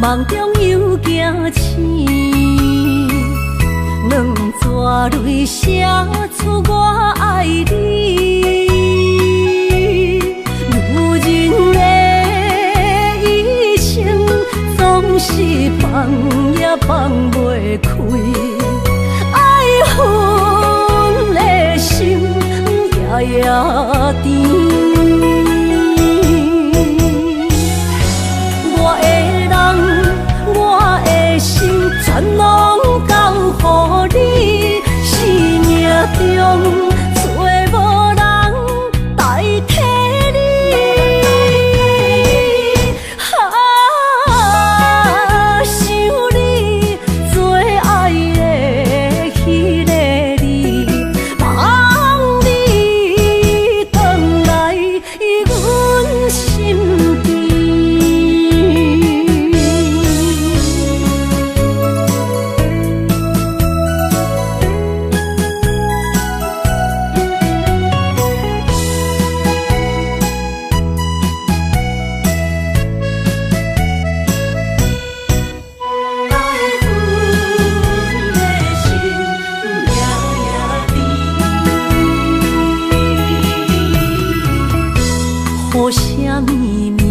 夢中又驚醒，兩逝淚寫出我愛你。女人的一生總是放也放袂開，愛恨的心夜夜甜。我的人，我的心，全攏交予你。生命中找無人代替你。啊，想你最愛的彼个你，望你轉來阮身邊。愛恨的心夜夜甜。雨聲綿綿，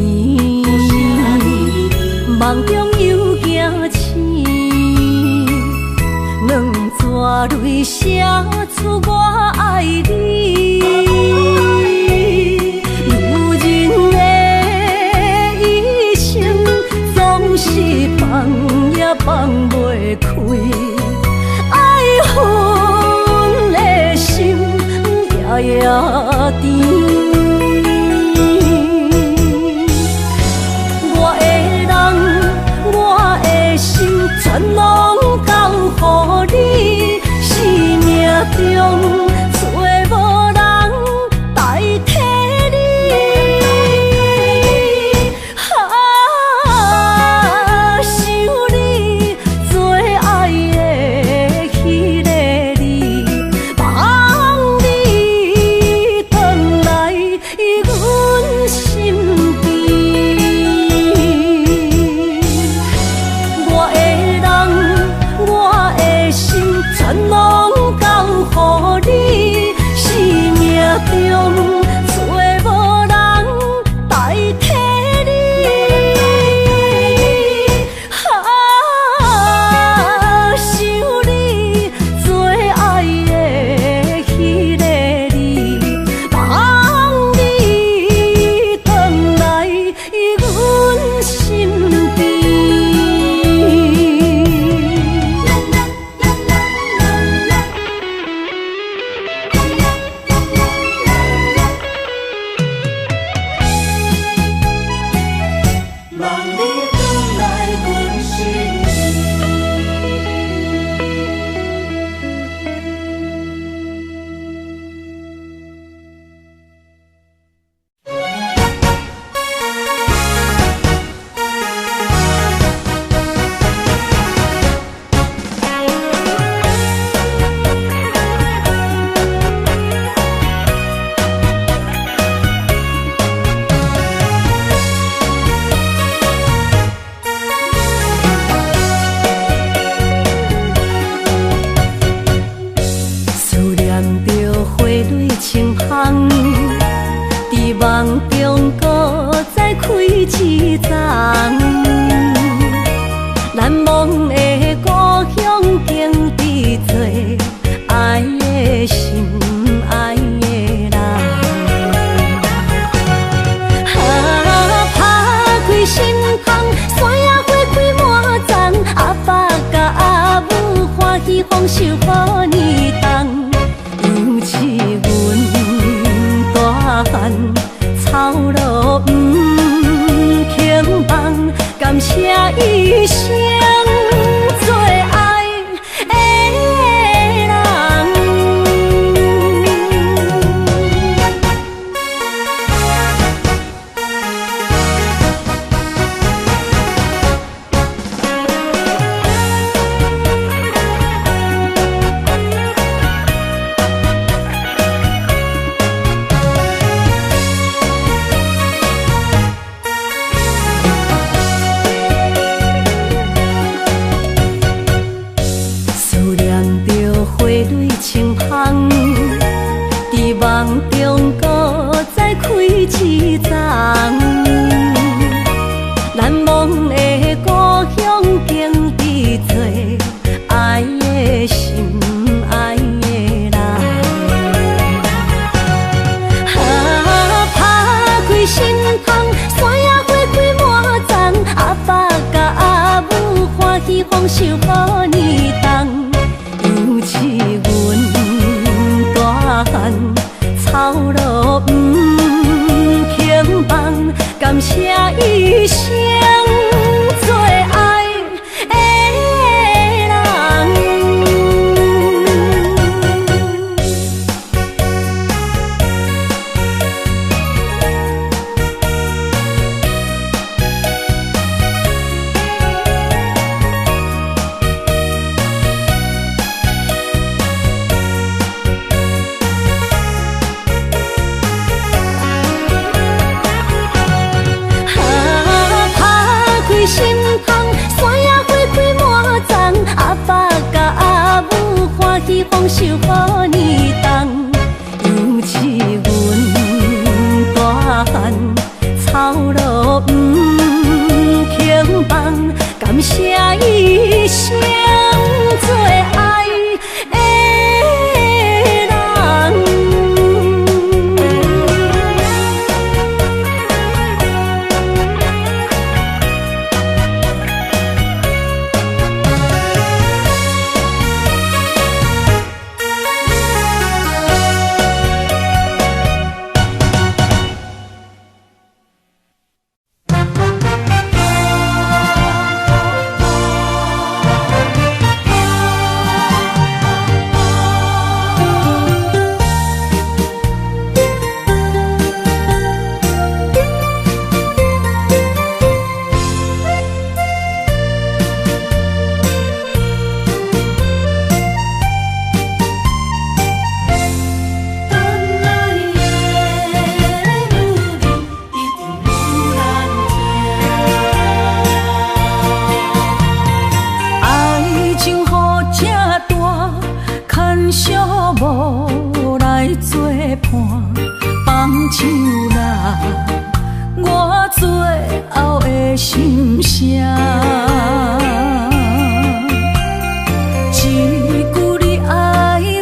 夢中又驚醒，兩逝淚寫出我愛你。女人的一生總是放也放袂開，愛恨的心夜夜甜。我的人，我的心，全攏交予你。生命中找無人代替你。啊，想你最愛的彼个你，望你轉來阮身邊。我的人，我的心，全攏交予你。生命中找無人代替你。啊，想你最愛的彼个你，望你轉來阮身邊。望你轉來阮身邊。思念著花蕊清芳，佇夢中閣再開一叢。難忘的故鄉景致多，愛的心，愛的人。啊，拍開心窗，山野花開滿叢，阿爸佮阿母歡喜豐收好年冬。尤其阮大漢，操勞毋肯放，感謝一生最愛的人。夢中閣再開一層。難忘的故鄉景致做愛的心愛的人。啊，拍開心窗，山野花開滿叢，阿爸佮阿母歡喜豐收予年冬，猶似阮大漢操勞毋肯放，感謝一生最愛的人。啊，拍開心窗，山野花開滿叢，阿爸佮阿母歡喜豐收予年冬，猶似阮大漢操勞毋肯放，感謝一生最愛的人。等來的女人一定有人疼。愛情予這大，牽小無來作伴，放手啦，我最後的心聲。一句你愛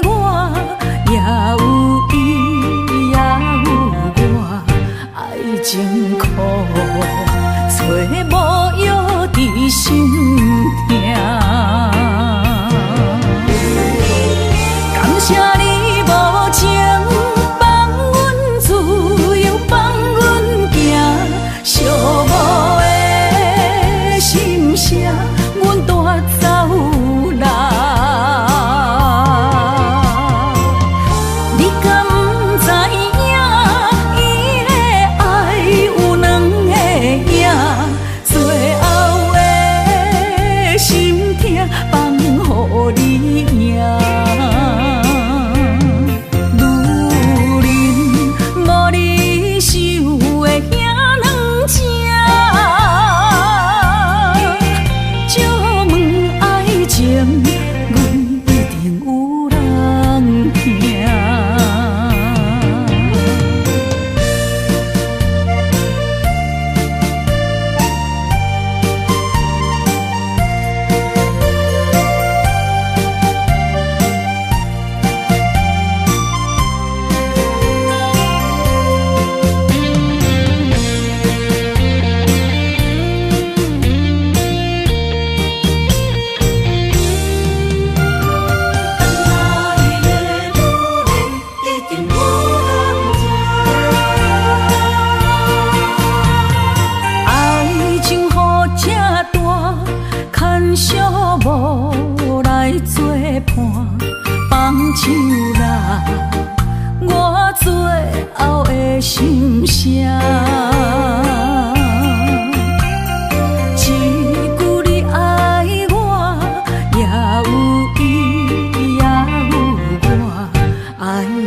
我，也有伊，也有我，愛情苦，找無藥治心疼。感謝你無情，放阮自由，放阮行，寂寞的心聲，阮帶走啦。你敢知影？伊的愛有兩个影，最後的心疼放予你贏。女人無你想的遐軟情，借問愛情，阮一定有人疼。等來的女人一定有人疼。愛情予這大，牽小無來作伴，放手啦，我最後的心聲。一句你愛我，也有伊，也有我，愛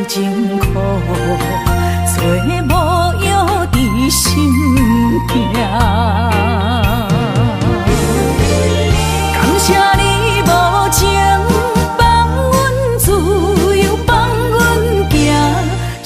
情苦，找無藥治心疼。感謝你無情，放阮自由，放阮行，寂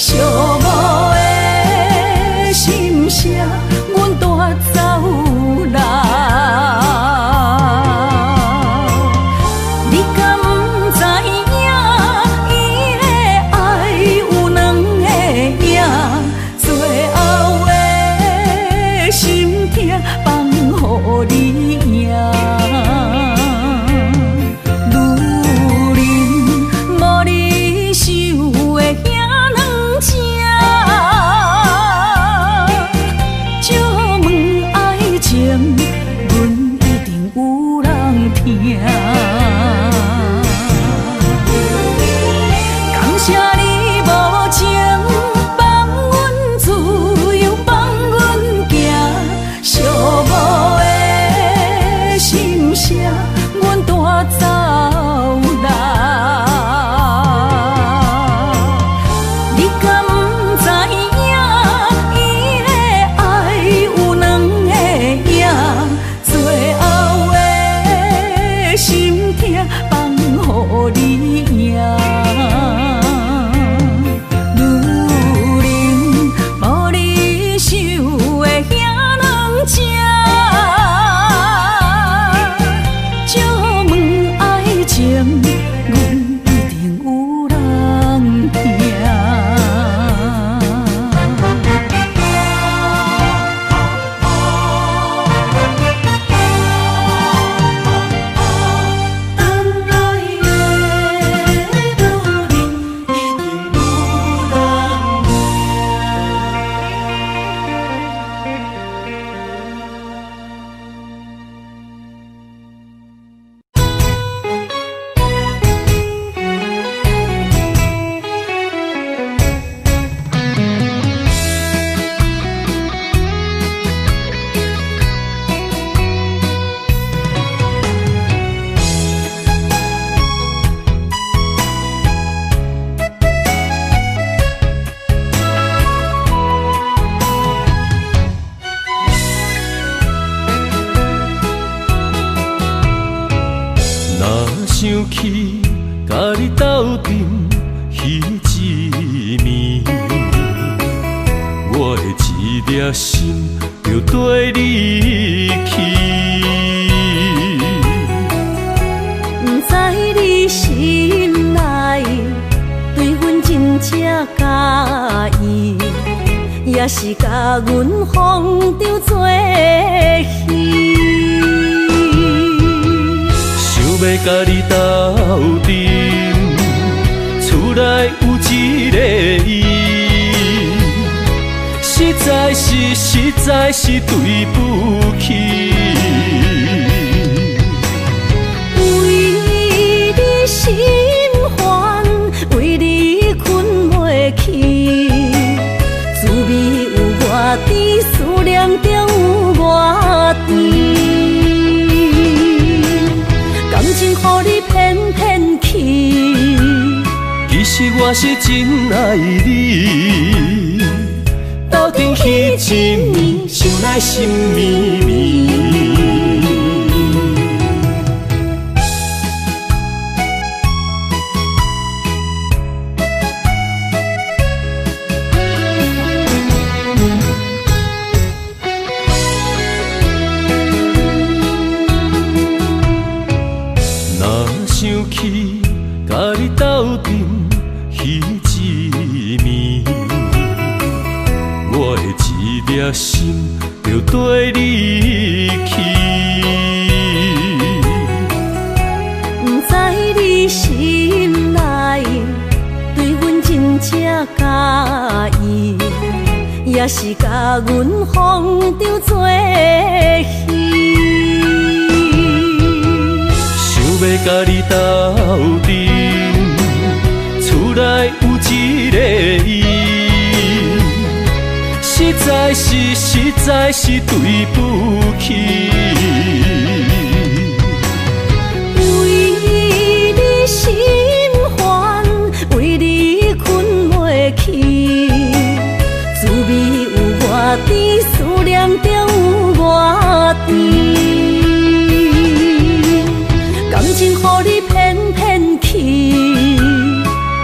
一暝，我的一粒心就綴你去。毋知你心內對阮真正佮意，抑是共阮風中做戲。想欲共你鬥陣，厝內有一个伊，實在是實在是對不起。為你心煩，為你睏袂去，滋味有偌甜，思念中有偌甜。感情予你騙騙去，其實我是真愛你，鬥陣彼一暝，想來心綿綿。若想起共你鬥陣彼一暝，我的一粒心就綴你去。毋知你心內對阮真正佮意，抑是共阮風中做戲。想欲共你鬥陣，厝內有一个伊，實在是實在是對不起。為你心煩，為你睏袂去，滋味有偌甜，思念中有偌甜。感情予你騙騙去，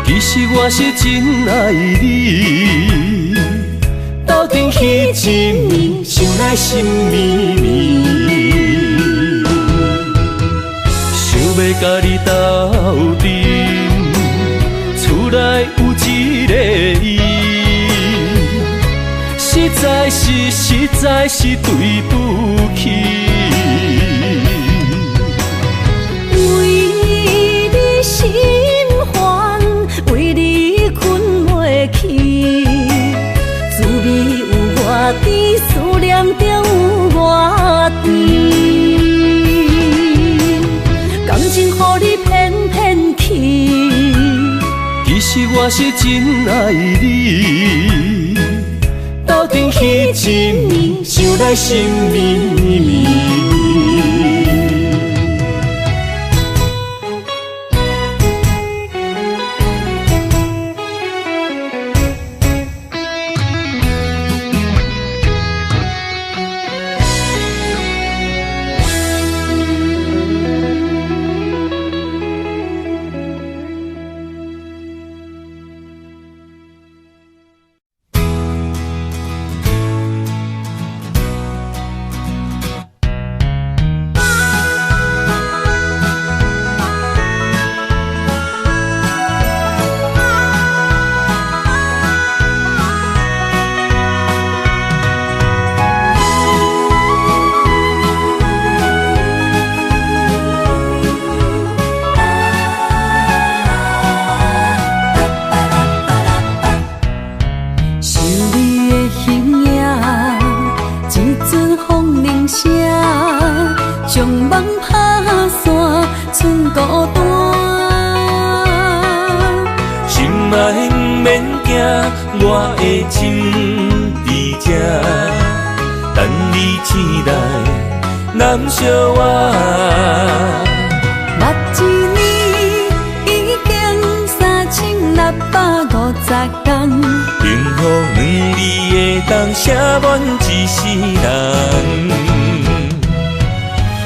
其實我是真愛你，鬥陣彼一暝，想來心綿綿。想欲共你鬥陣，厝內有一个伊，實在是實在是對不起。為你心煩，為你睏袂去，滋味有偌甜，思念中有偌甜。感情予你騙騙去，其實我是真愛你，鬥陣彼一暝，想來心綿綿。想你的形影，一阵風鈴聲，將夢拍散，剩孤單。心愛毋免驚，我的心佇這，等你醒來，攬惜我。捌一年已經3650工，幸福兩字會當寫滿一世人。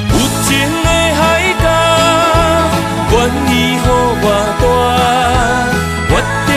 有情的海角，願意予偌大，越著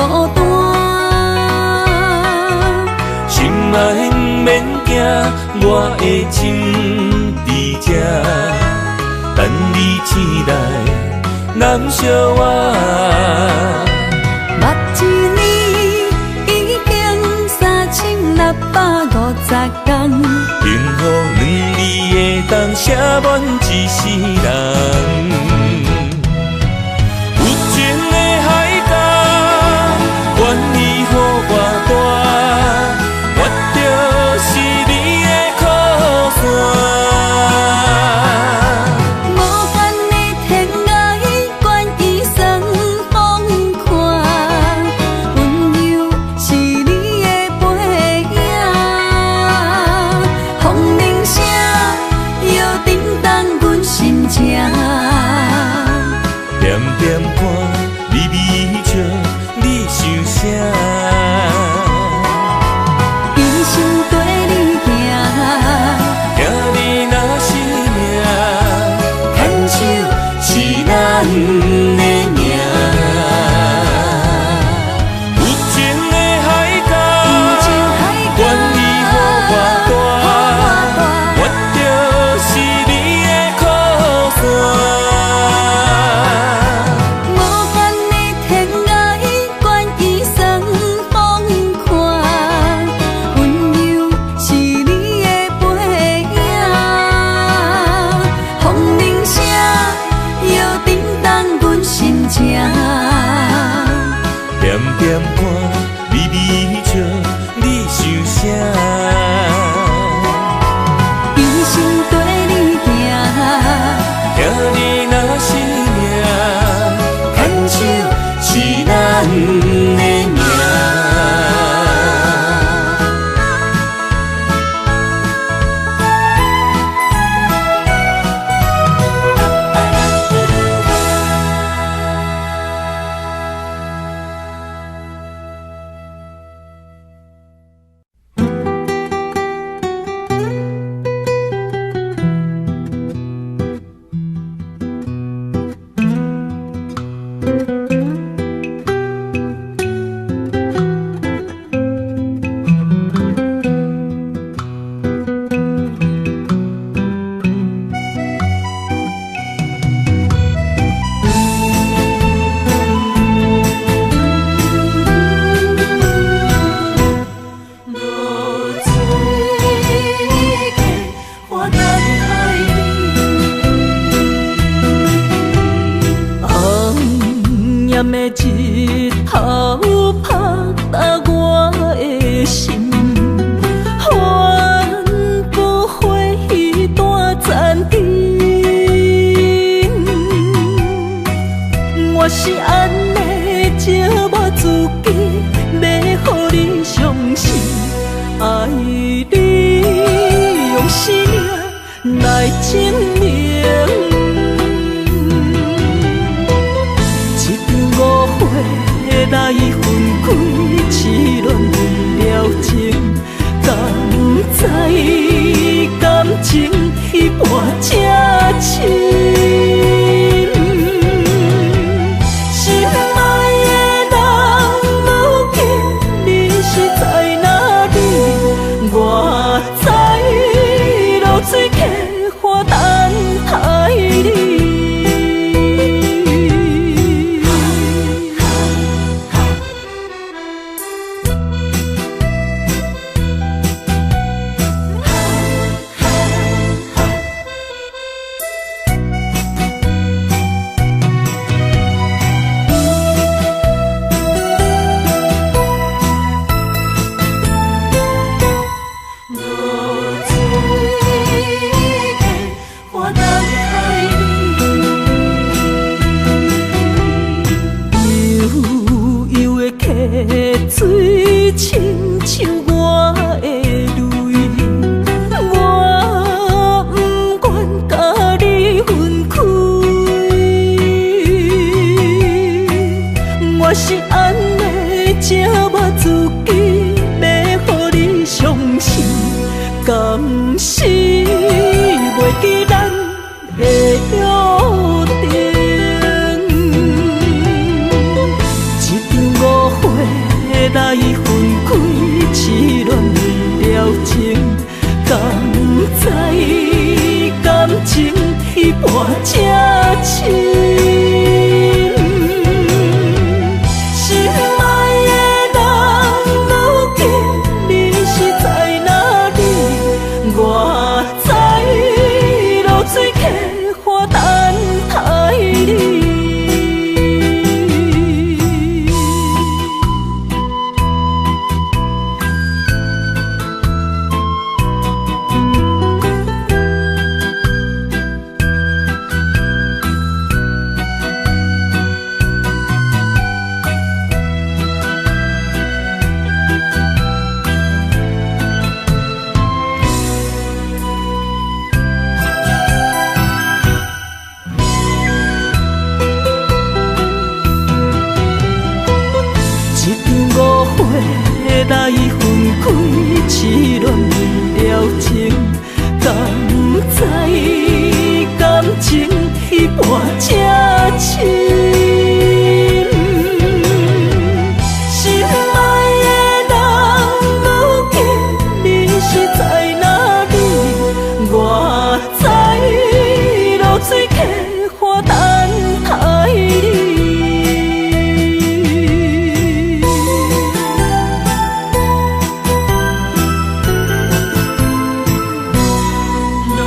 孤單。心愛毋免驚，我會凊佇這，等你醒來，攬惜我。目一年已經3650天，幸福兩字會當寫滿一世人。有情的海角，願意予我帶，我就是你的靠山。無限的天涯，願意算風看，溫柔是你的背影，風鈴聲搖震動阮心情。點點看，微微笑，你想啥？一心綴你行，聽你若是命，牽手是咱的命。有情的海角，願意予我帶，我就是你的靠山。無限的天涯，願意算風看，溫柔是你的背影，風鈴聲搖震動阮心情。點點看，微微笑，你想啥？一心綴你行，聽你若是命，牽手是咱的命。落水溪，我等待你。红炎的日头拍打我的心，恨不回彼段残情。我是按呢折磨自己，欲予你傷心，愛你用生命來證明。一場誤會來分開，痴戀了情，敢知感情彼半這深？心愛的人，如今你是在哪裡？我在濁水溪岸等待你。來分開，痴戀未了情，敢知感情彼半這深？心愛的人，如今你是在哪裡？我知落水客岸等待你。落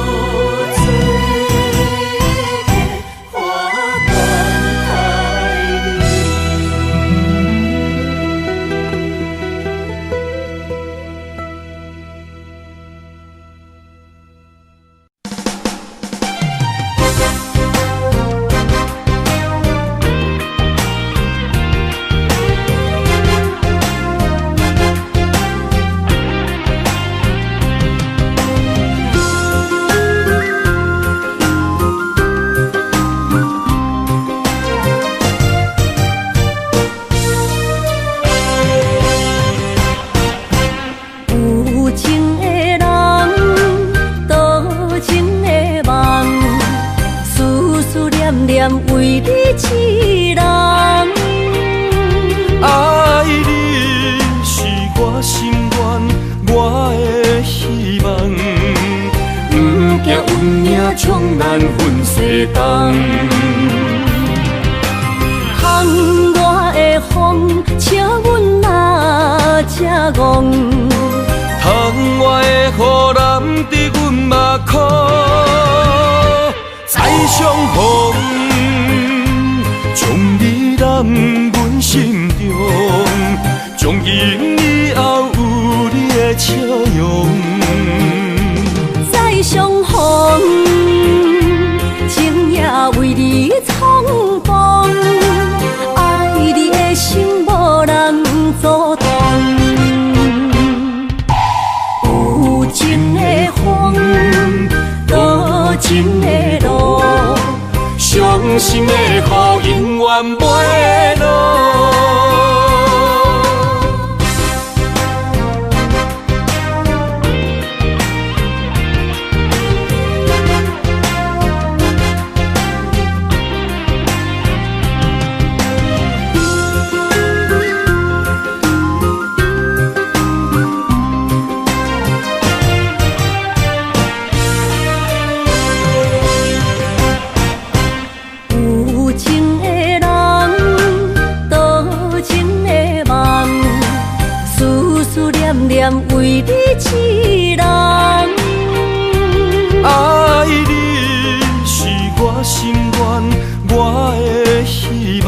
水客岸等待你。有情的人，多情的夢，思思念念為你一人。愛你是我心願，我的希望。不驚運命將咱分西東。窗外的風，笑阮若這戇。窗外的雨淋伫阮目眶，再相逢，將你攬阮心中，從今以後有你的笑容。再相逢，情也為你重逢，愛你的心無人阻擋。有情的風，多情的路，傷心的雨永遠袂落。有情的人，多情的夢，思思念念為你一人。愛你是我心願，我的希望。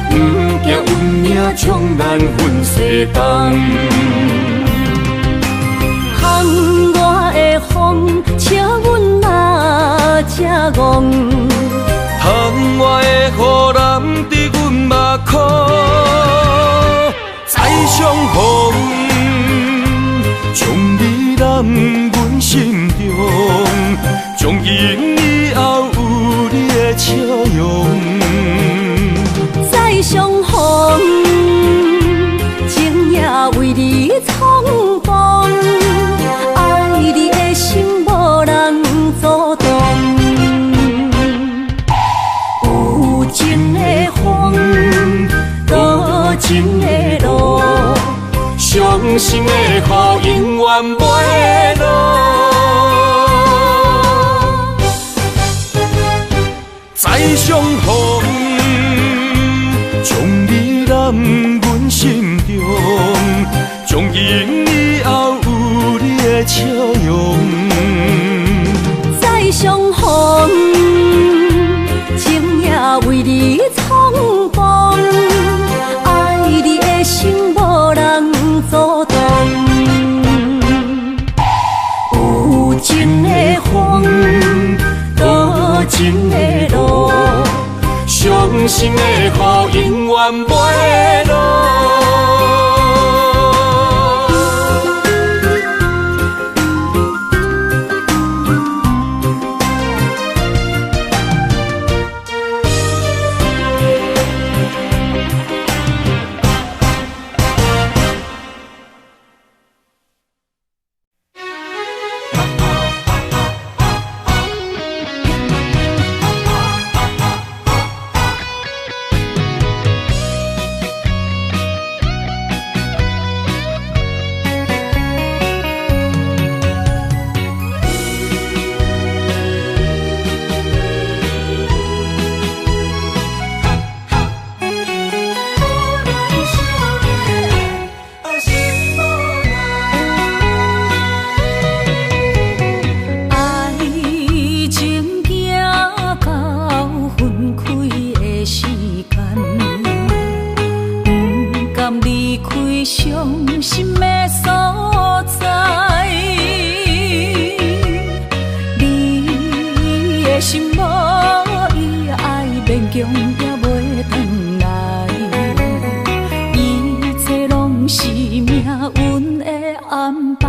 不驚運命將咱分西東。窗外的風，笑阮若這戇。窗外的雨淋伫阮目眶，再相逢，將你攬阮心中，從今以後有你的笑容。再相逢，情也為你重逢，愛你的心無人阻擋。有情的風，多情的路，傷心的雨永遠袂落。再相逢，將你攬阮心中，從今以後有你的笑容。再相逢，情也為你重逢，愛你的心無人阻擋。有情的風，多情的路，傷心的雨永遠袂落。傷心的所在。你的心無伊愛，勉強也袂轉來，一切攏是命運的安排。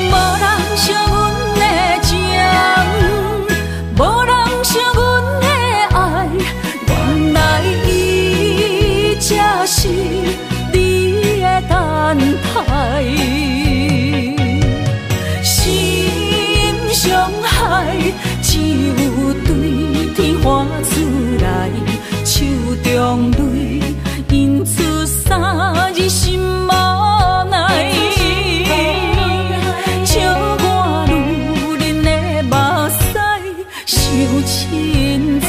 無人惜阮的情，無人惜阮的愛，原來伊才是你的等待。心傷害，只有對天喊出來，手中淚印出三字心無奈。笑我女人的目屎傷凊彩。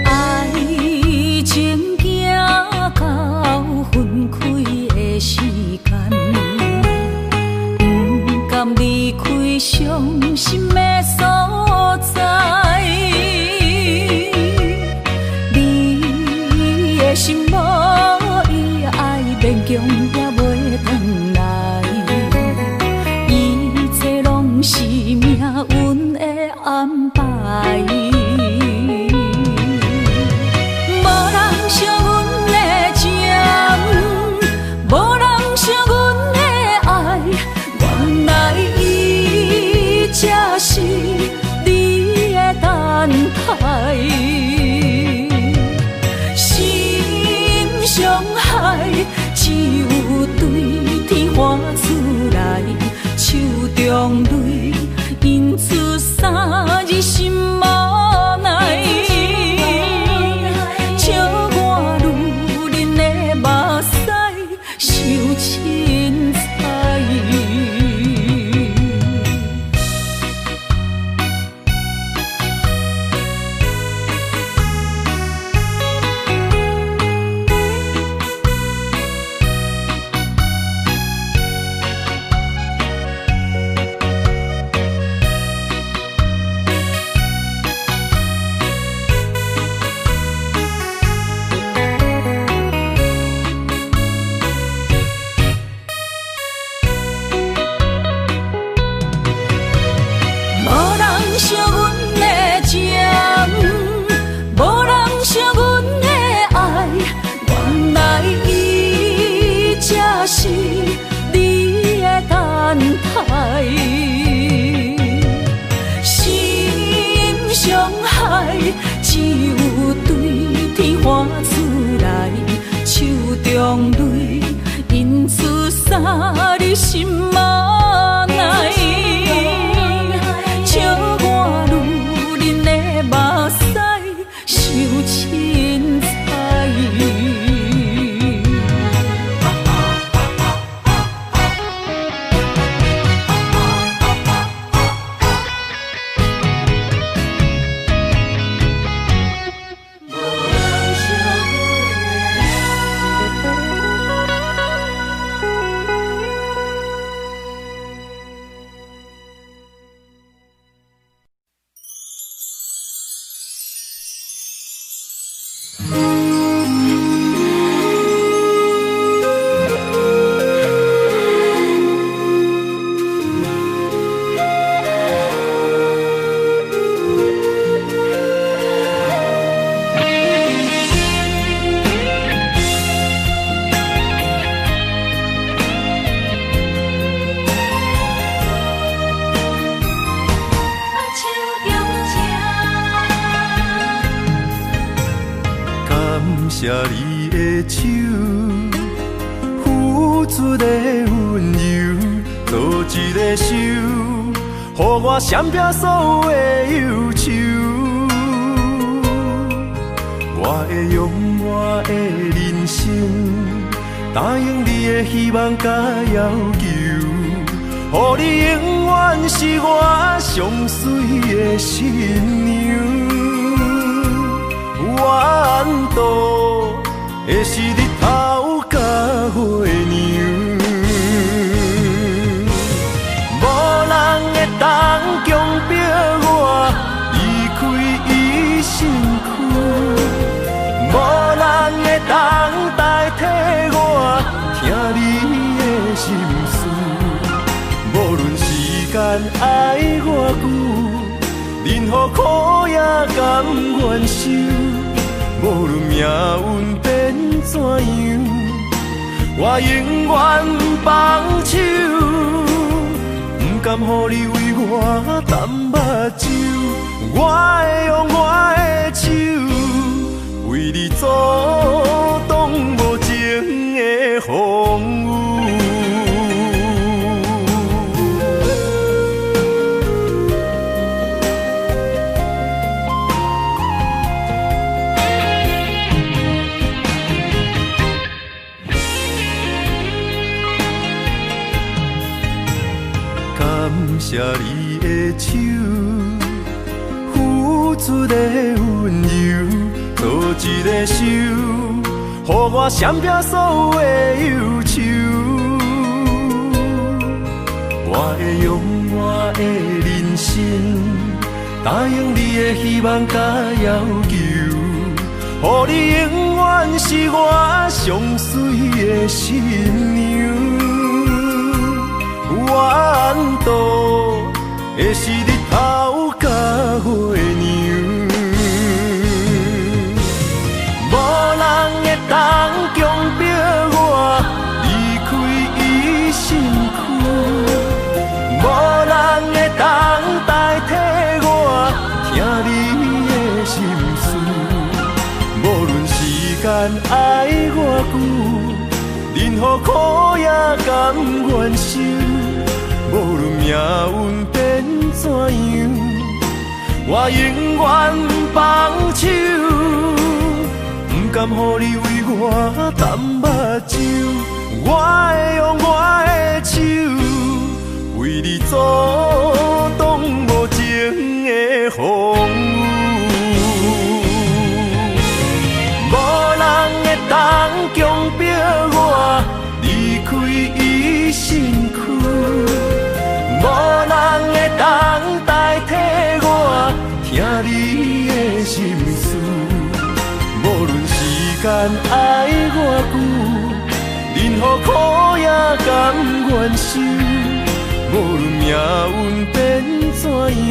愛情行到分開的時間，不甘離開傷心的所在。你的心無伊愛，勉強也袂轉來，一切攏是命運的安排。無人惜阮的情，無人惜阮的愛，原來伊才是你的等待。心傷害，只有對天喊出來，手中淚印出三字心無奈。笑我女人的目屎傷凊彩。無人惜阮的情，無人惜阮的愛，原來伊才是你的等待。心傷害，只有對天喊出來，手中淚印出三字心無奈。笑我女人的目屎傷凊彩。感謝你的手，付出的溫柔，做一个手，予我閃避所有的憂愁。生，答應你的希望佮要求，予你永遠是我上媠的新娘。我度的是日頭佮月娘，無人會當強迫我離開伊身軀，無人會當代替我聽你的心事。無論時間愛偌久，任何苦也甘願受。無論命運變怎樣，我永遠不放手。不甘予你為我澹目睭，我會用我的手為你阻擋無情的風雨。感謝你的手，付出的溫柔，做一个手，予我閃避所有的憂愁。我會用我的人生，答應你的希望佮要求，予你永遠是我上媠的新娘。我度的是日頭佮月娘，無人會當強迫我離開伊身軀，無人會當代替我聽你的心事。無論時間愛偌久，任何苦也甘願受。無論命運變怎樣，我永遠不放手。不甘予你為我澹目睭，我會用我的手為你阻擋無情的風雨。無人會當強迫我離開伊身軀，無人會當代替我聽你的心事。無論時間愛偌久，任何苦也甘願受。無論命運變怎樣，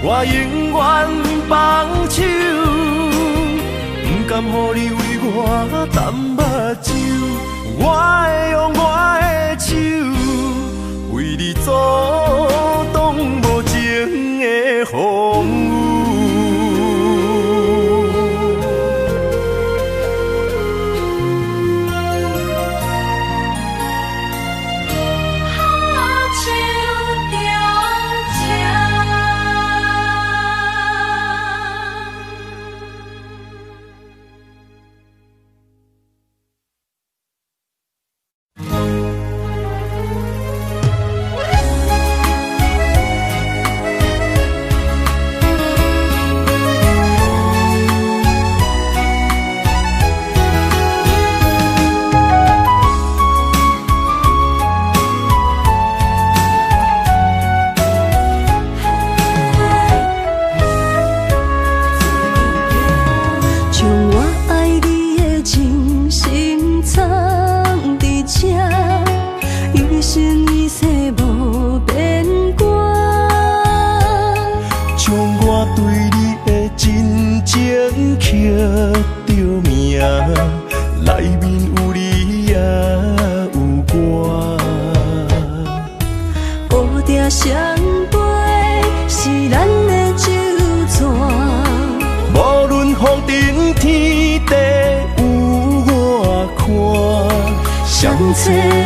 我永遠不放手。不甘予你為我澹目睭，我會用我的手為你阻擋無情的風雨。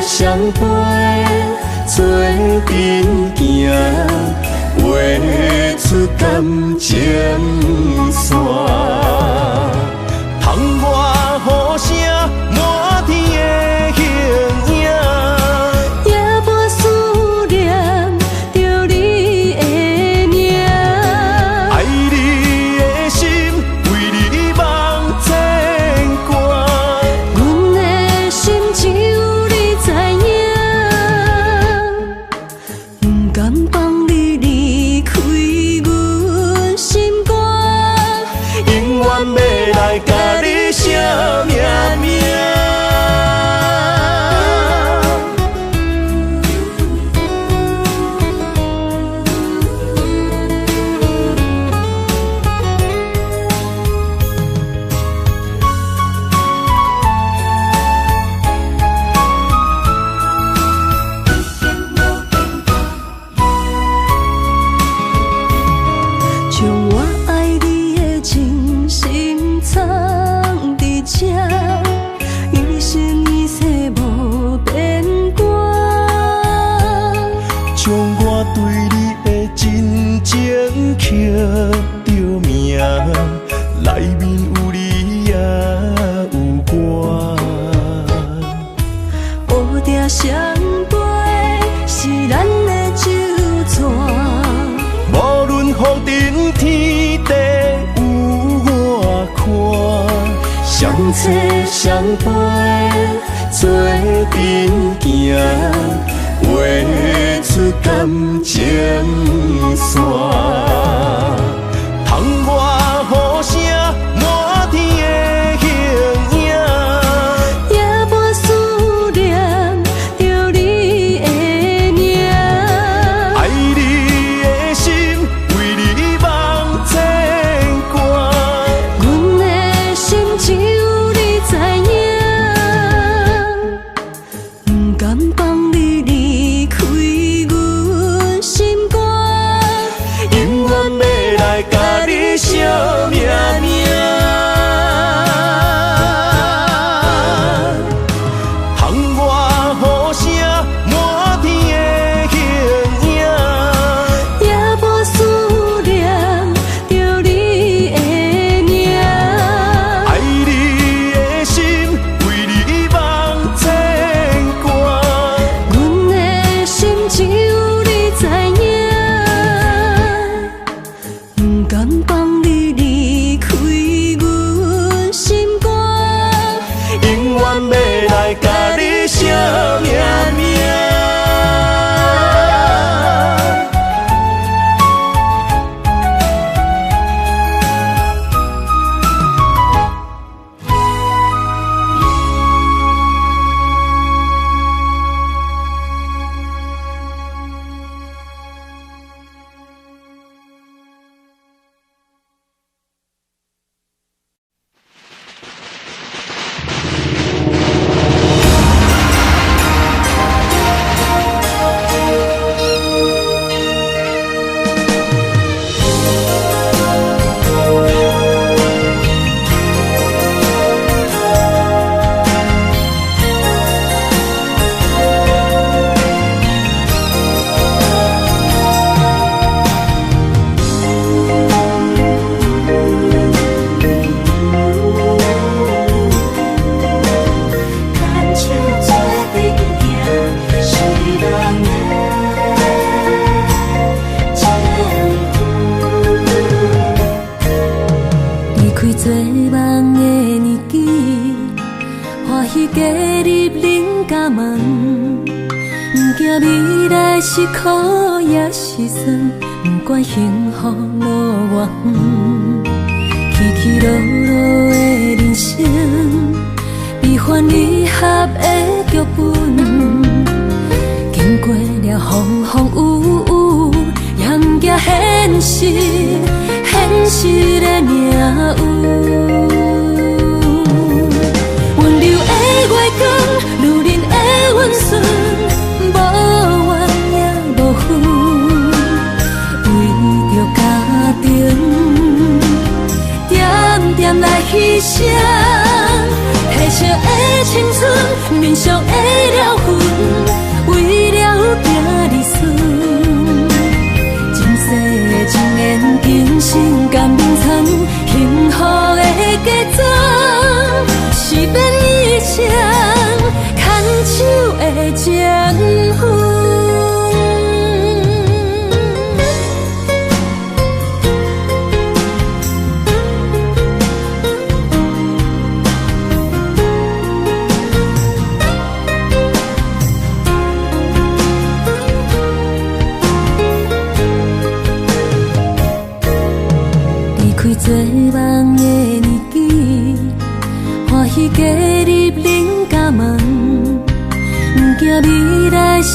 相陪，做阵行，画出感情线。窗外雨声遠欲來共你相命命。將我愛你的真心藏佇這，一生一世無變卦。將我對你的真情刻著名，內面有你也有我。烏蝶相飞是咱的酒紙。無論風塵天地有偌寬，相找相陪做陣行，畫出感情線。窗外雨聲，滿天的形影。夜半思念著你的名。愛你的心，為你茫牽掛。阮的心只有你知影，不甘放你離開阮心肝。永遠欲來共你相命命。窗外雨聲，滿天的形影。夜半思念著你的名。愛你的心，為你茫牽掛。阮的心只有你知影，不甘放你離開阮心肝。永遠欲來共你相命命。牽手做陣行，是人的情分。離開做夢的年紀，歡喜加入恁家門，毋驚未來是苦抑是酸，不管幸福路偌遠，起起落落的人生，悲歡離合的劇本，經過了風風雨雨，也毋驚現實，現實的命運。溫柔的月光，女人的溫順，無怨也無恨，為著家庭，點點來犧牲。褪色的青春，面上的了痕，為了囝兒孫。今世的情緣，今生甘眠藏，幸福的嫁妝，是變一生牽手的情分。離開做夢的年紀，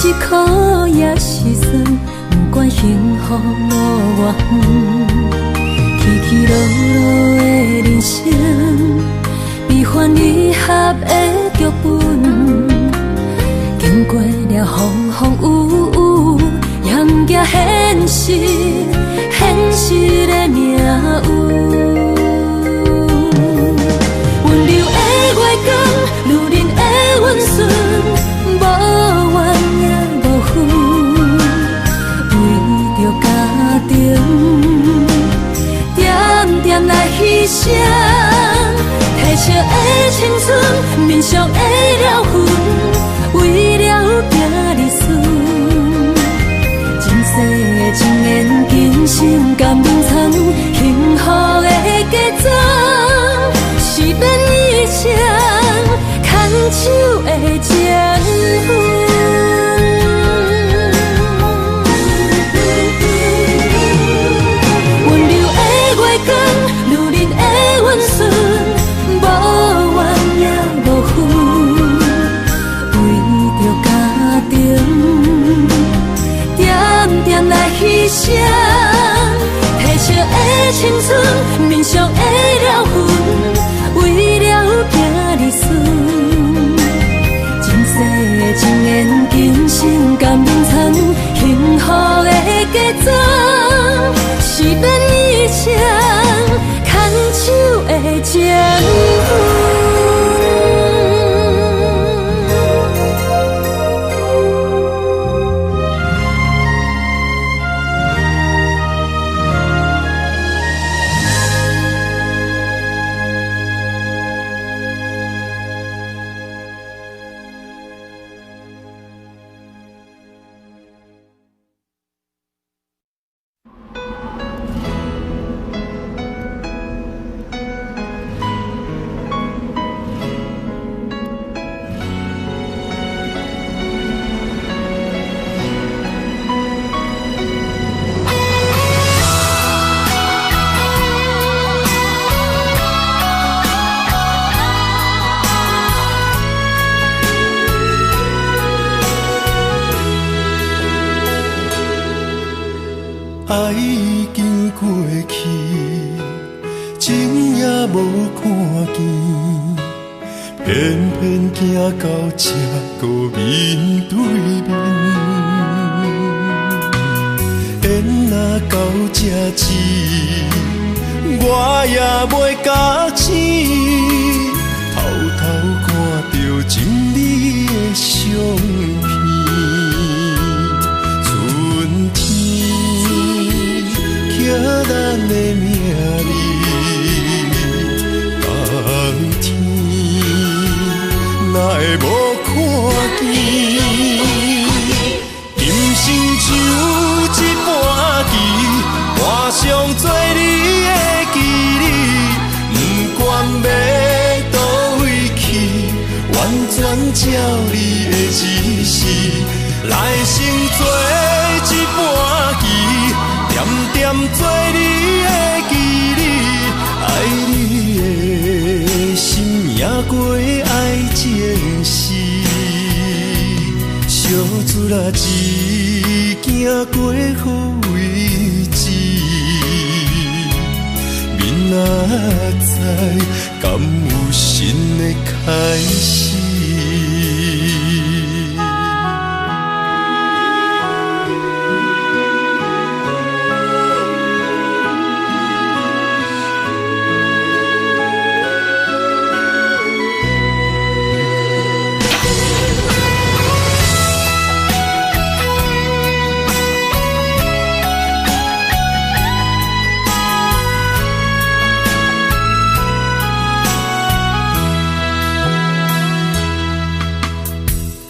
是苦也是酸，不管幸福路偌远，起起落落的人生，悲欢离合的剧本，经过了风风雨雨，也毋惊现实，现实的命运。温柔的月光，女人的温顺，无怨也无恨，为著家庭，点点来牺牲，褪色的青春，面上的了痕，为了囝儿孙，前世的情缘，今生甘愿藏，幸福的嫁妆，是免一生牵手的情分。温柔的月光，女人的温顺，无怨也无恨，为著家庭，点点来牺牲，褪色的青春，面上的了痕，为了囝儿孙，前世的情缘，今生甘愿藏，幸福的嫁妆，是免一生牵手的情分。爱已经过去，情也无看见，偏偏行到这阁面对面。缘若到这止，我也袂咬醒，偷偷看著真美的相片。春天刻咱的名字，冬天哪会无看见？今生像一盘棋，盘上做你的棋子，不管欲佗位去，完全照你的指示，来生做一盘棋，点点做你的棋子，爱你的心赢过爱情时，相处啦一行过好位置，明仔载敢有新的开始？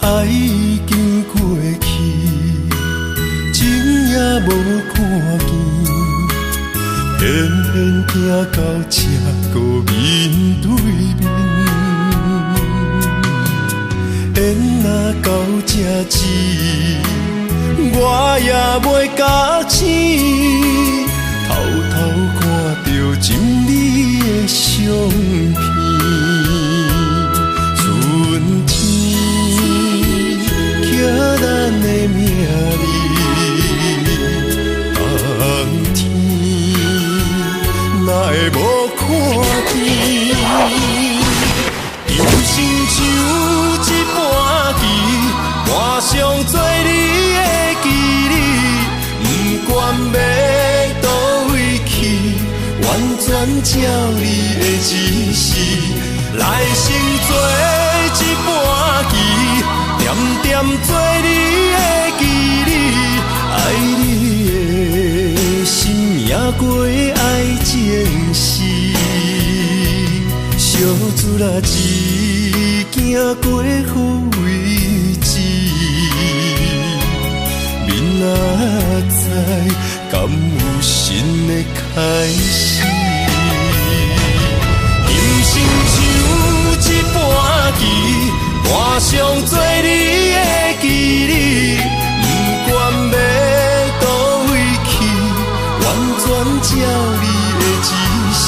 爱已经过去，情也无看见，偏偏行到这阁面对面。缘若到这止，我也袂咬醒，偷偷看著真美的相片。春天刻咱的照你的指示，來先做一盤棋，點點做你的記憶，愛你的心贏過愛情時，小厝啦只驚過予位置，明仔載敢有新的開始？人生像一盤棋，盤上做你的記憶，不管欲佗位去，完全照你的指示，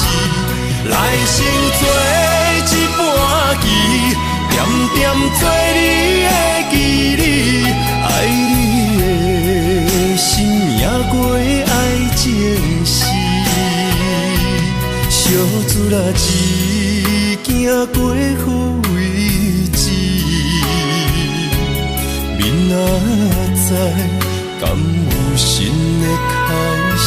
來先做一盤棋，點點做你的記憶，愛你的心贏過愛情時，小厝啦只驚過予位置，明仔載敢有新的開始？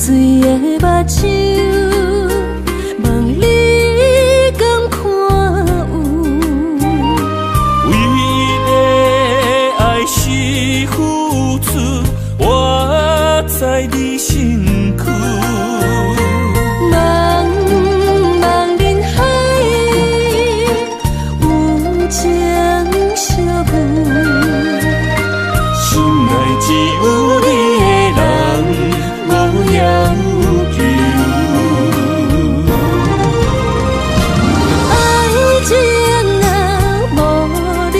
水的目睭，問你敢看有？唯一的愛是付出，活在你身軀。茫茫人海，有情相遇，心內只有你的人，無要求。愛情啊，無理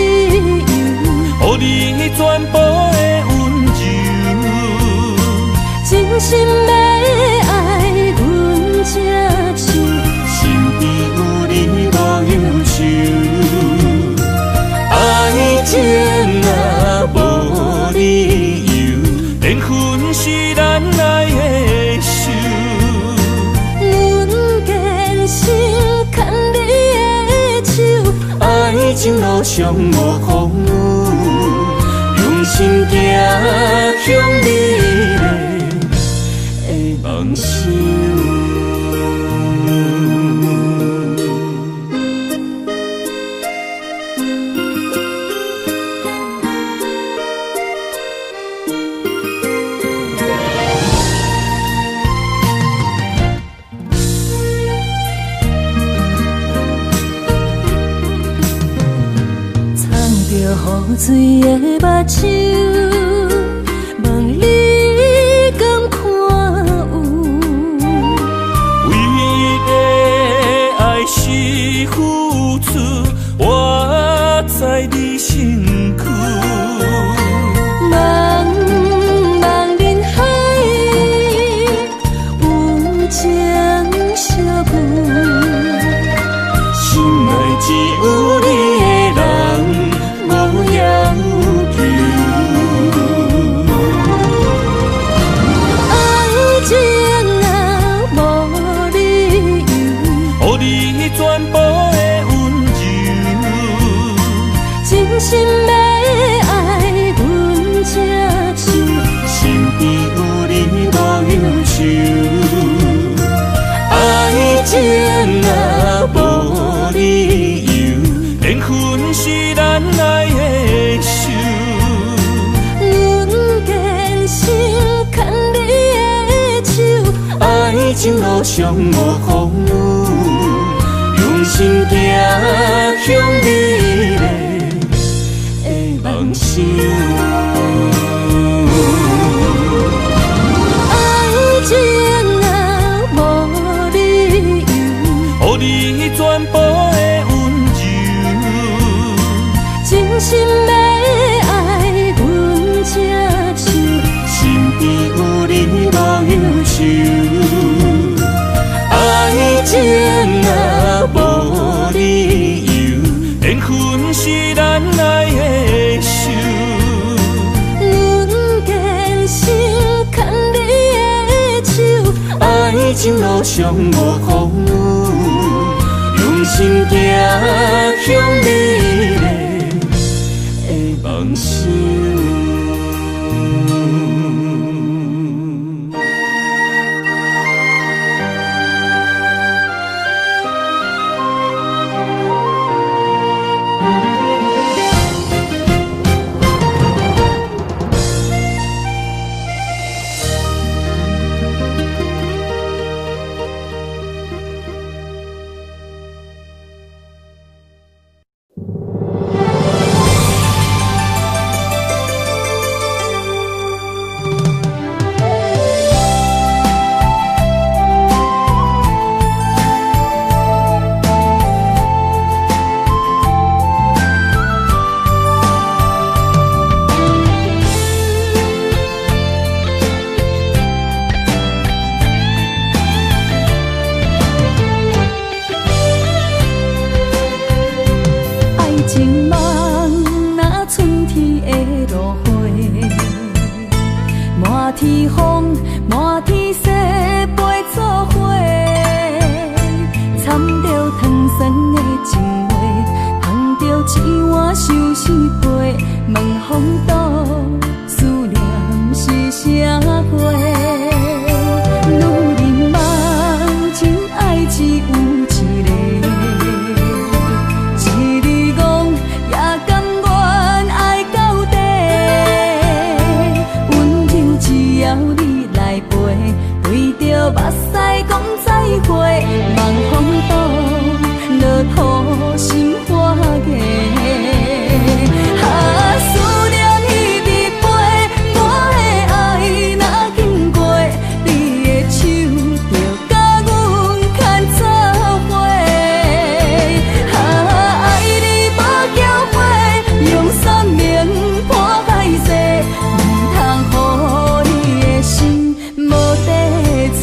由，予你全部的溫柔，真心欲愛阮這手，身邊有你無憂愁。愛情啊，無理由，緣分是咱愛的仇。阮堅心牽你的手，愛情路上無風雨，用心行向美麗的夢想。藏著雨水的目睭，問你敢看有？唯一的愛是付出，活在你身軀。茫茫人海，有情相遇，心內只有你的人，無要求。愛情啊，無理由，予你全部的溫柔，真心欲愛阮這手，身邊有你無憂愁。愛情啊，無理由，緣分是咱愛的仇。阮堅心牽你的手，愛情路路上無風雨，用心行向美麗的夢想。愛情啊，無理由，予你全部的溫柔，真心欲愛阮才受，身邊有你無憂愁。愛情啊，無理由，緣分是咱愛的仇。阮堅心牽你的手，愛情路上無風雨，用心行向美麗的夢想。愛情夢若春天的露花，滿天風，滿天雪飛做伙，掺著糖酸的情話，捧著一碗相思杯，問風度思念是啥貨？女人夢情愛只有一个。一日戇也甘願愛到底，溫柔只要你來陪，對著目屎講再會，望風度落土心花芽。啊，思念一直飛，我的愛若經過你的手，就共阮牽做伙。啊，愛你無後悔，用生命破海誓，毋通予你的心無地揣。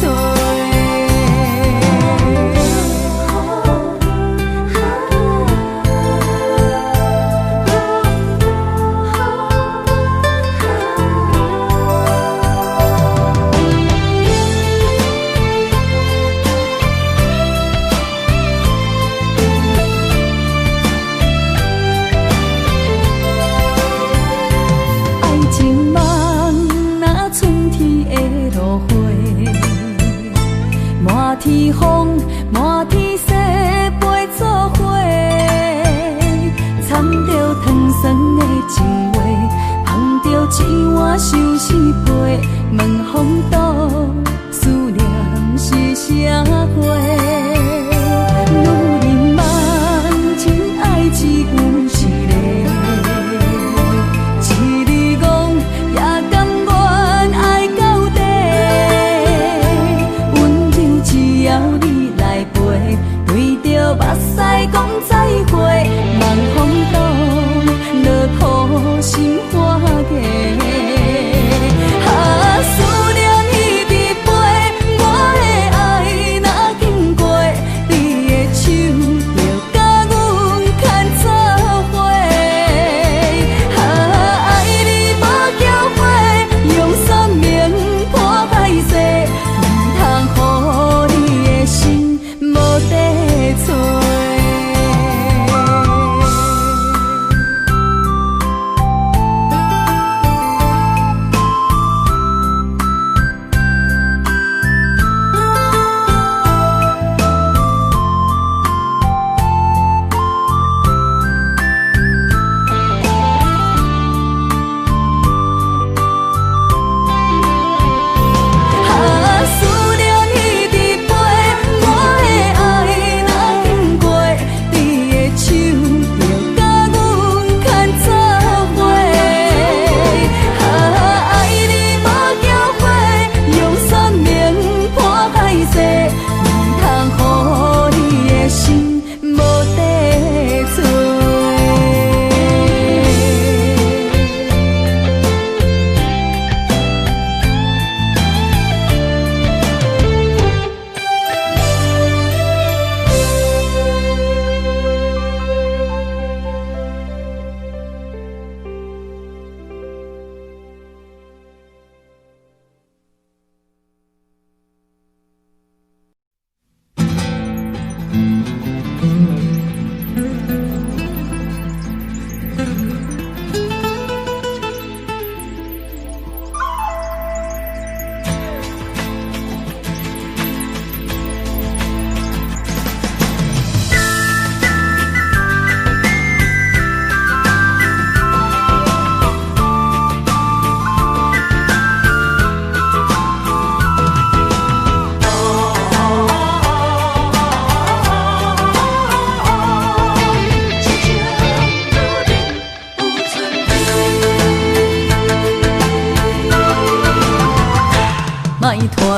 愛情夢若春天的露花，滿天風，滿天雪飛做伙，掺著糖酸的情話，捧著一碗相思杯，問風度思念是啥貨？女人夢情愛只有一个。一日戇也甘願愛到底，溫柔只要你來陪，對著目屎講再會，望風度落土心花芽。啊，思念一直飛，我的愛若經過你的手，就共阮牽做伙。啊，愛你無後悔，用生命破海誓，毋通予你的心無地揣。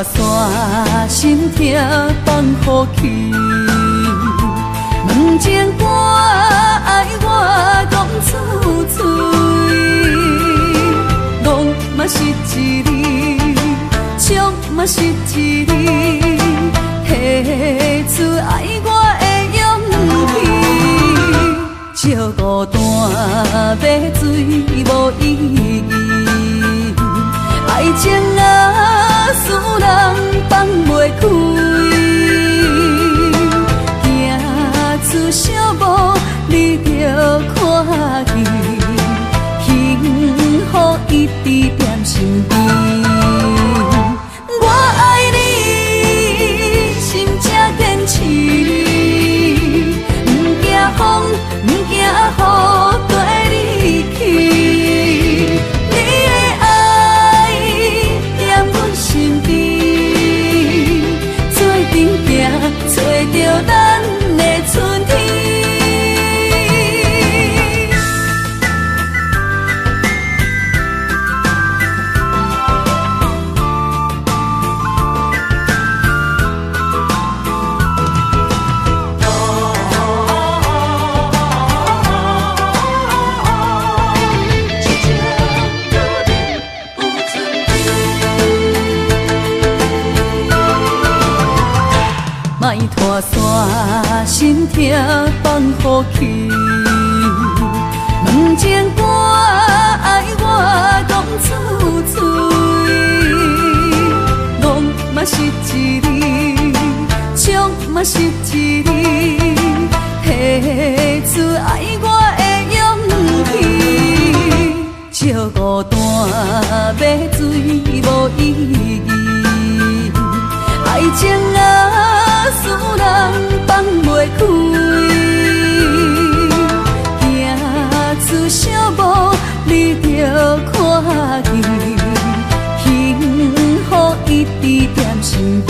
拖山，心痛放予去。问情歌爱我讲出嘴，戆嘛是一字，笑嘛是一字，提出愛我的勇氣。借孤單買醉無意義，愛情啊，使人放袂開，行出小步你就看見，幸福一直踮身邊。我愛你，心才堅持，毋驚風，毋驚雨，綴你去。你的愛踮阮身邊，做陣行，揣著咱的春天。莫拖山，心痛放予去。问情歌愛我講出嘴，戆嘛是一字，笑嘛是一字，提出愛我的勇氣。借孤單買醉無意義，愛情啊，使人放袂開，行出小步你就看見，幸福一直踮身邊。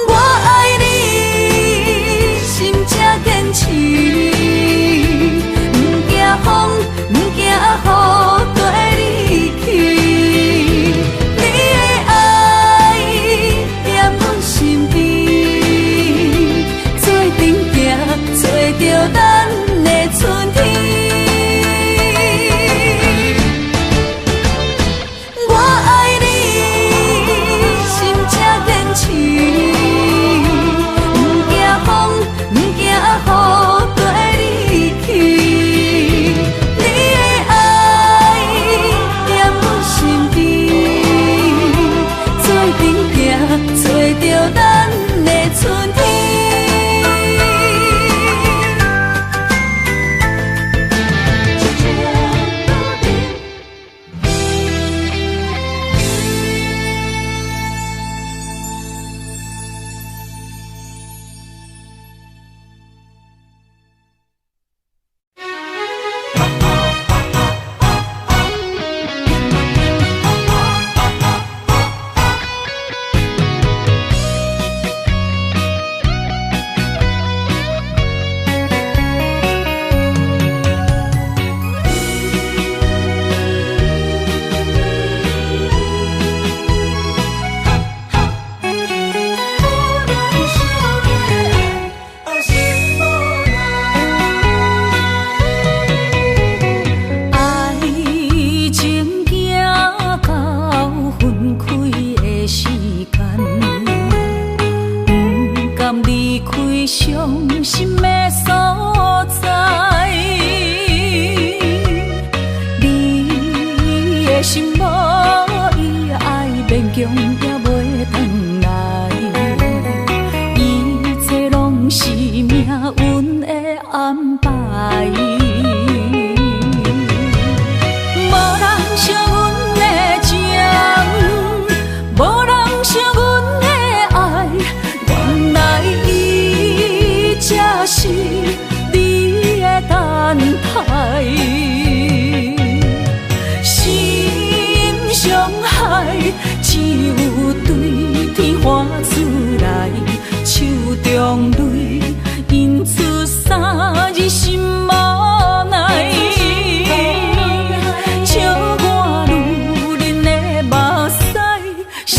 我愛你，心才堅持，毋驚風，毋驚雨，綴你去。你的愛踮阮身邊，做陣行，揣著咱的春天。我愛你，心才堅持，毋驚風，毋驚雨，綴你去。你的愛踮阮身邊，做陣行，揣著咱的春天。愛情行到分開的時間，不甘離開傷心的所在。你的心無伊愛，勉強也袂轉來，一切攏是命運的安排。無人惜阮的情，無人惜阮的愛，原來伊才是你的等待。心傷害，只有對天喊出來，手中淚印出三字心無奈。笑我女人的目屎，心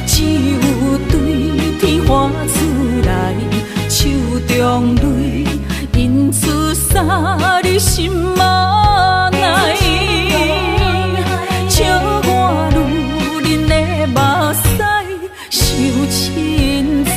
只有對天喊出來，手中淚印出三字心內。笑我女人的目屎傷凊彩。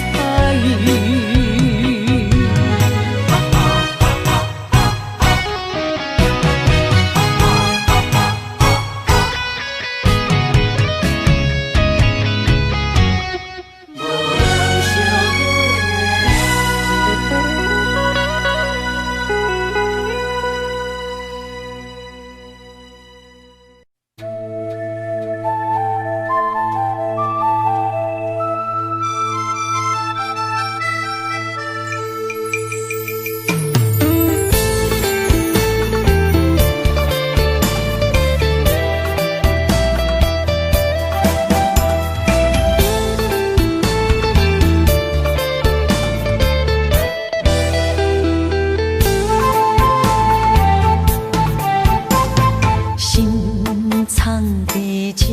心藏佇這，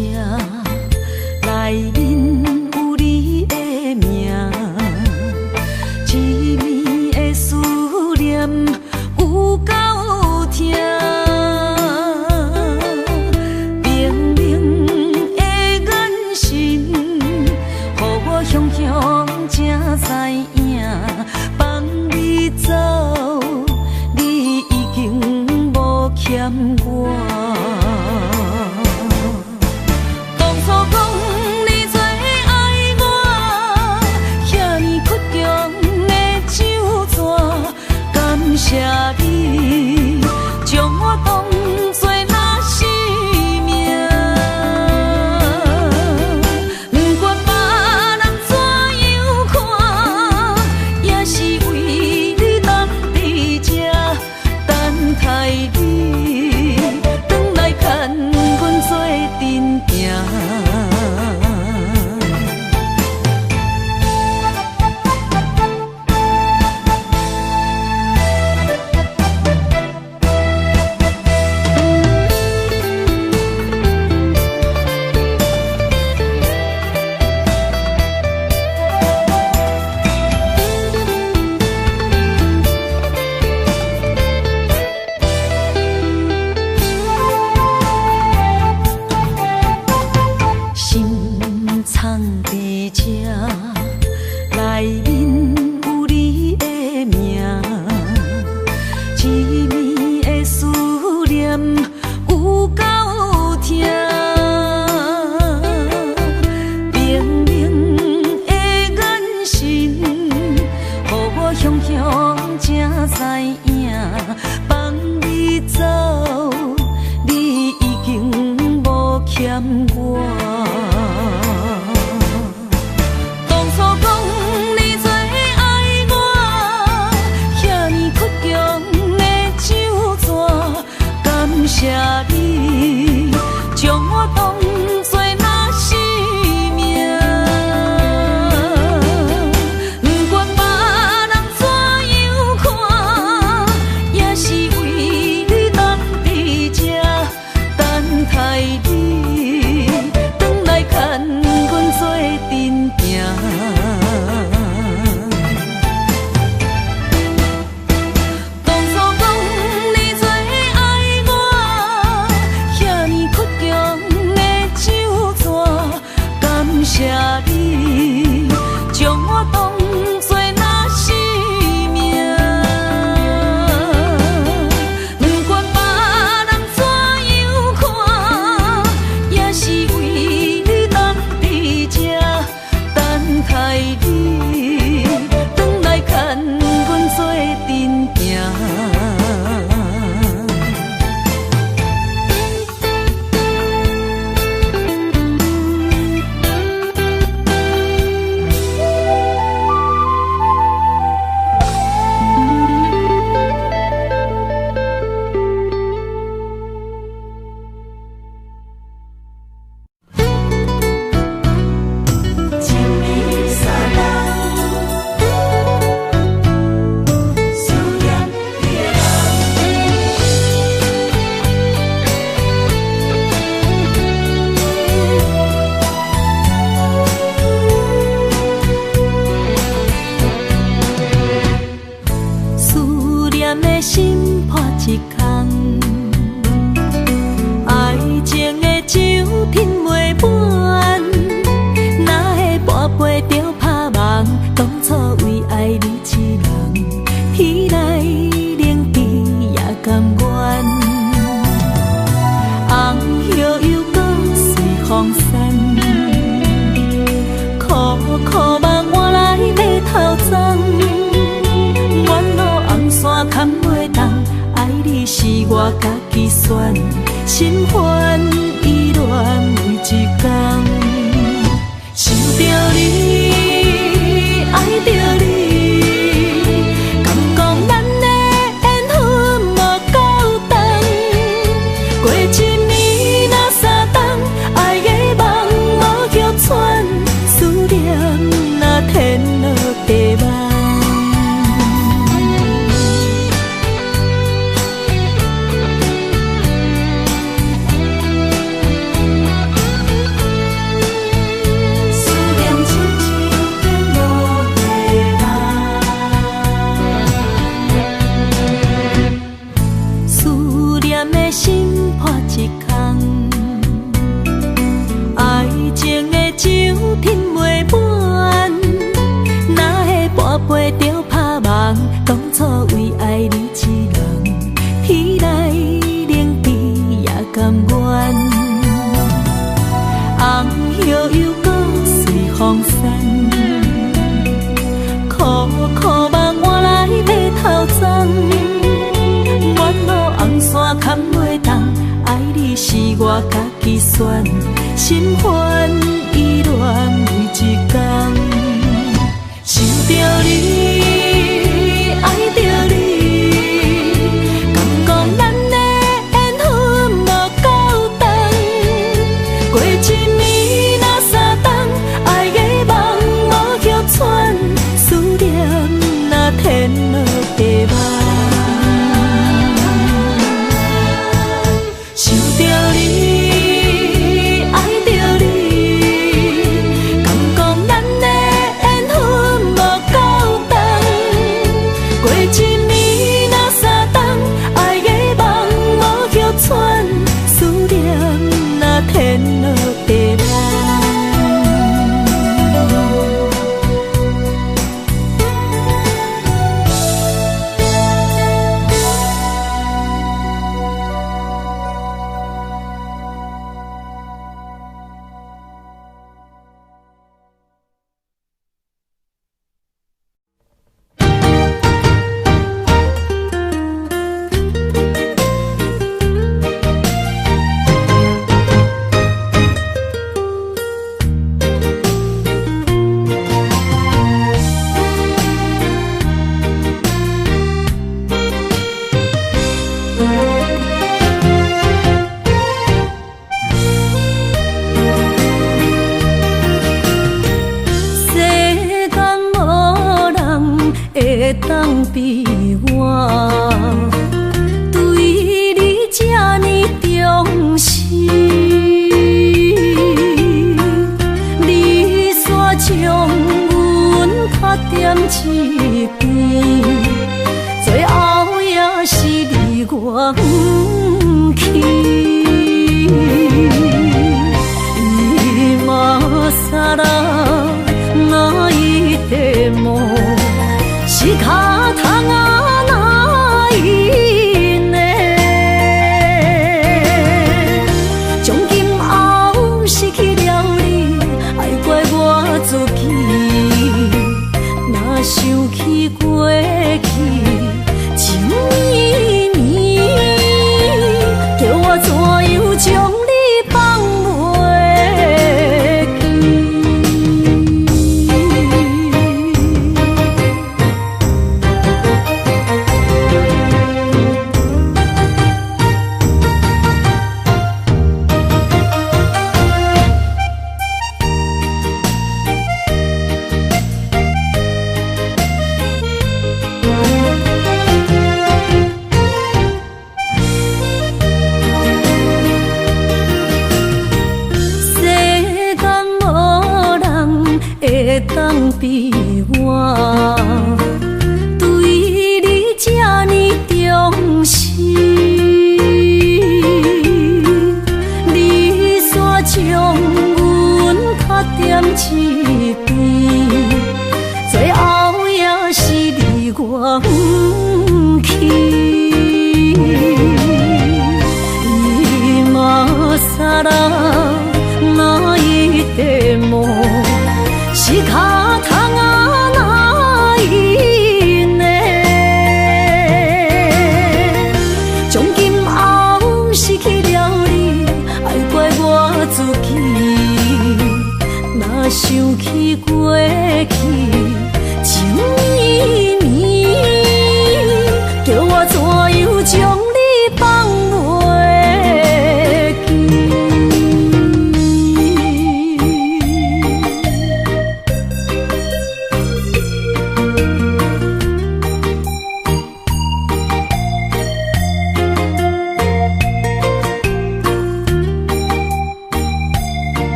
內面有你的名，一暝的思念有夠疼，冰冷的眼神，予我雄雄才知影，放你走，你已經無欠我。當初講你最愛我，遐爾倔強的酒紙，感謝你將我當作若是命。不管別人怎樣看，也是為你等佇這，等待你轉來牽阮做陣行。心藏佇這，內面有你的名，一暝的思念有夠疼，冰冷的眼神，予我雄雄才知影，放你走，你已經無欠我。當初講你最愛我，遐爾倔強的酒紙，感謝你將我當作若是命。不管別人怎樣看，也是為你等佇這，等待你轉來牽阮做陣行。當初講你最愛我，遐爾倔強的酒紙，感謝你將我當作若是命。不管別人怎樣看，也是為你等佇這，等待你轉來牽阮做陣行。苦夢換來白頭鬃。沿路紅線牽袂動，愛你是我家己選，心煩意亂每一工。想著你，愛著你，感覺咱的緣分無夠長。過一暝若三冬，愛的夢無歇喘，思念若天落地夢。思念親像天落地夢，思念的心破一空，愛情的酒斟袂滿，哪會半杯就拍夢？當初為愛你一人，天來冷地也甘願。紅葉又閣隨風散，苦苦夢換來白頭鬃。沿路紅線牽袂動，愛你是我家己選，心煩意亂每一工。想著你，愛著你，感覺咱的緣分無夠長。過一暝若三冬，愛的夢無歇喘，思念若天落地夢。想著你，愛著你，感覺咱的緣分無夠長。過一暝若三冬，愛的夢無歇喘，思念若天落地夢。世間無人會當比我，對你這呢重視。你煞將阮拍踮一邊，最後也是離我遠去。今更泣いても仕方がないね。從今後失去了你，愛怪我自己。若想起過去情綿綿，叫我怎樣將你放袂記？世間無人會當比我，對你這呢重視。你煞將阮拍踮一邊，最後也是離我遠去。今更泣いても仕方過去，情綿綿，叫我怎樣將你放袂記？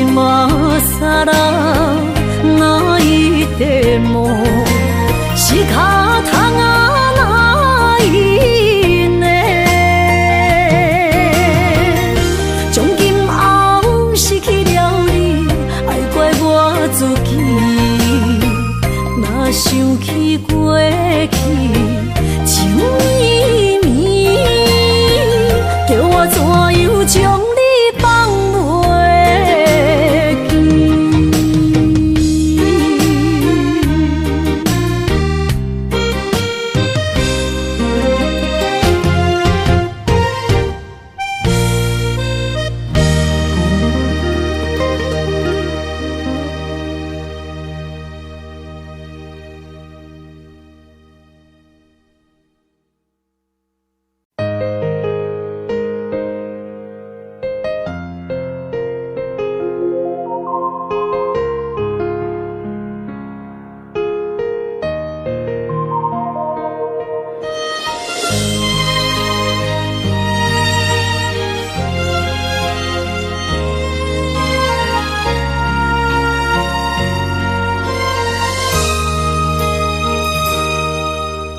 今さら泣いても仕方がないね。從今後失去了你，愛怪我自己。若想起過去，情綿綿，叫我怎樣將你放袂記？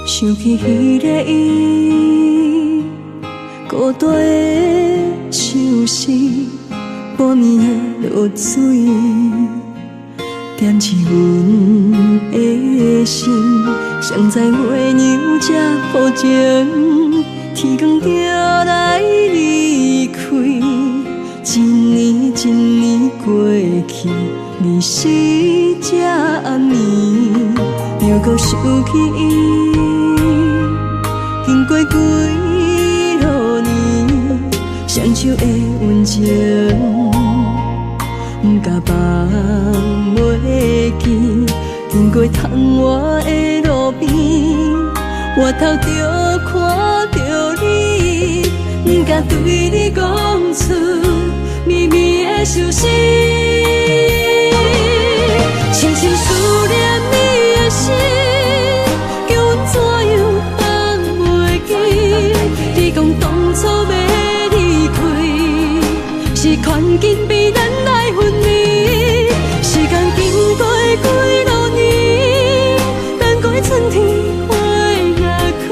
想起彼个伊，孤單的相思，半暝的露水，點醒阮的心。誰知月娘這薄情，天光就來離開。一年一年過去，二四這暗暝，又閣想起伊。經過幾落年，雙手的溫情，不敢放袂記。經過窗外的路邊，回頭就看著你，不敢對你講出绵绵的相思。深深思念你的心，叫阮怎樣放袂記？你講當初欲離開，是環境逼咱來分離。時間經過幾落年，等過春天花若開，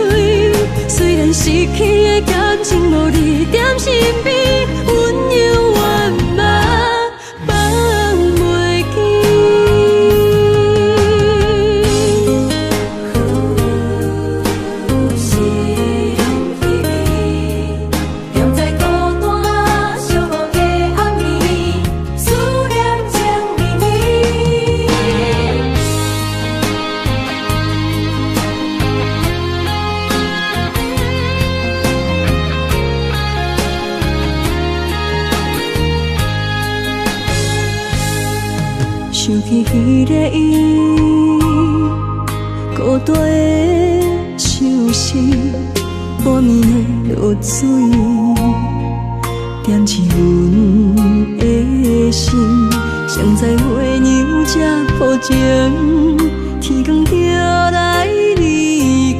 雖然失去的感情無你踮身邊，阮猶原嘛放袂記。心稀微，踮在孤單寂寞的暗暝，思念情綿綿。想起彼个伊，孤單的相思，半暝的露水，點醒阮的心。誰知月娘這薄情，天光就來離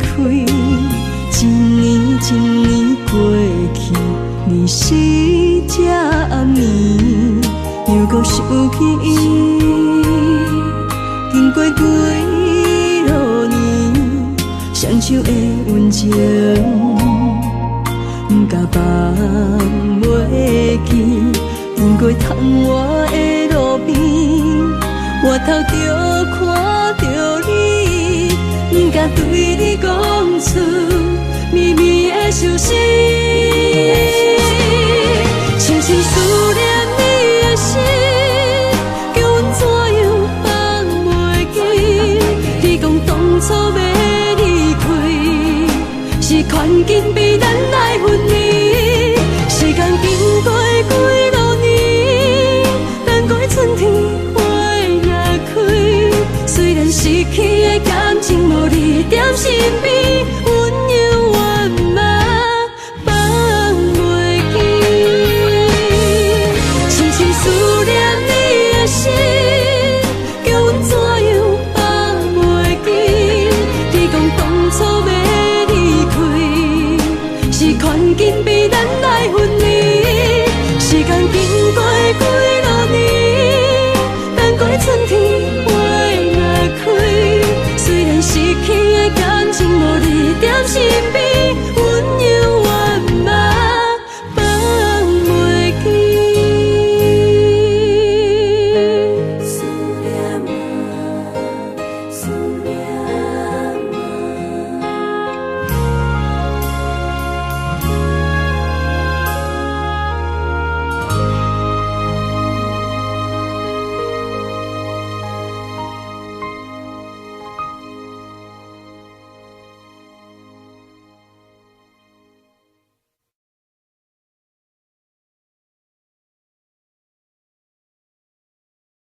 開。一年一年過去，二四這暗暝，又閣想起伊。經過幾落年，雙手的溫情，不敢放袂記。經過窗外的路邊，回頭就看著你，不敢對你講出绵綿的相思。深深思念你的心，叫阮怎樣放袂記？你講當初欲是牽緊逼咱來分離。時間經過幾落年，等過春天花若開，雖然失去的感情無你踮身邊，阮猶原嘛放袂記。深深思念你的心，叫阮怎樣放袂記？你講當初欲離開，是牽緊逼咱來分離。時間經過幾落年，等過春天花若開，雖然失去的感情無你踮身邊。